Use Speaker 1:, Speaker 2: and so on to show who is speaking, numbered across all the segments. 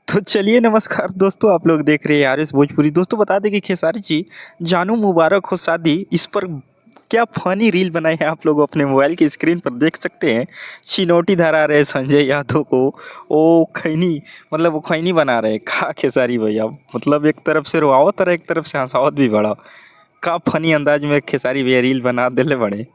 Speaker 1: तो चलिए नमस्कार दोस्तों, आप लोग देख रहे हैं आर एस भोजपुरी। दोस्तों, बता दें कि खेसारी जी जानू मुबारक हो शादी, इस पर क्या फनी रील बनाए हैं, आप लोग अपने मोबाइल की स्क्रीन पर देख सकते हैं। चिनौटी धरा रहे संजय यादव को, ओ खैनी, मतलब वो खैनी बना रहे। का खेसारी भैया, मतलब एक तरफ से रोआवत रहे, एक तरफ से हंसावत भी बड़ा। का फनी अंदाज में खेसारी भैया रील बना दिले बड़े,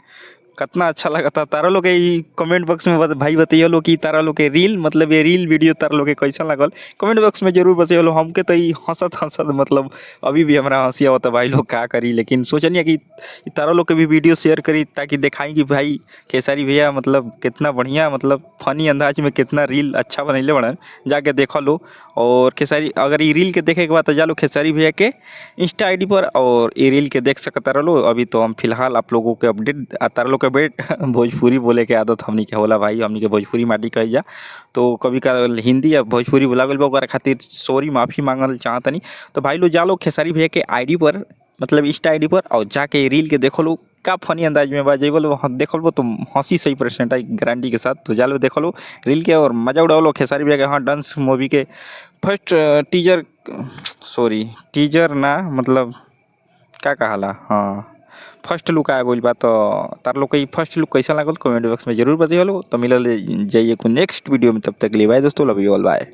Speaker 1: कितना अच्छा लगा था। तारा लोग के ई कमेंट बॉक्स में भाई बतैयो लोग कि तारा लोग के रील, मतलब ये रील वीडियो तारा लोग के कैसा लगल, कमेंट बॉक्स में जरूर बतैयो लोग। हमके तो ई हंसत हंसत, मतलब अभी भी हमरा हंसी आवता भाई लोग, का करी। लेकिन सोचनी कि ई तारा लोग के भी वीडियो शेयर करी ताकि दिखाई कि भाई खेसारी भैया मतलब कितना बढ़िया, मतलब फनी अंदाज में कितना रील अच्छा बनैले बड़न। जाके देखो लो। और खेसारी अगर ई रील के देखे के बाद तो जालो खेसारी भैया के इंस्टा आईडी पर और ये रील के देख सकता रहो। अभी तो हम फिलहाल आप लोगों के अपडेट तारा लोग के अपडेट, भोजपुरी बोले के आदत हमनी के होला भाई, हमनी के भोजपुरी माटी कही जा, तो कभी काल हिंदी या भोजपुरी बोला गइल बा, ओकरा खातिर सॉरी, माफ़ी मांगल चाहतनी। तो भाई लोग, जालो खेसारी भैया के आईडी पर, मतलब इंस्टा आईडी पर और जाके रील के देखो लो, का फनी अंदाज में बा। जइबो लो, देखल तो हंसी सही परसेंट आई गारंटी के साथ। तो जालो, देखो लो रील के और मजा उड़ाओ लो। खेसारी भैया के हाँ डांस मूवी के फर्स्ट टीजर, सॉरी, टीजर ना, मतलब का कहाला, हाँ, फर्स्ट लुक आ गइल बा। तो तार लोग के फर्स्ट लुक कैसा लागल, कमेंट बॉक्स में जरूर बताइए। तो मिलल जाइए को नेक्स्ट वीडियो में, तब तक के लिए बाय दोस्तों, लव you all, bye.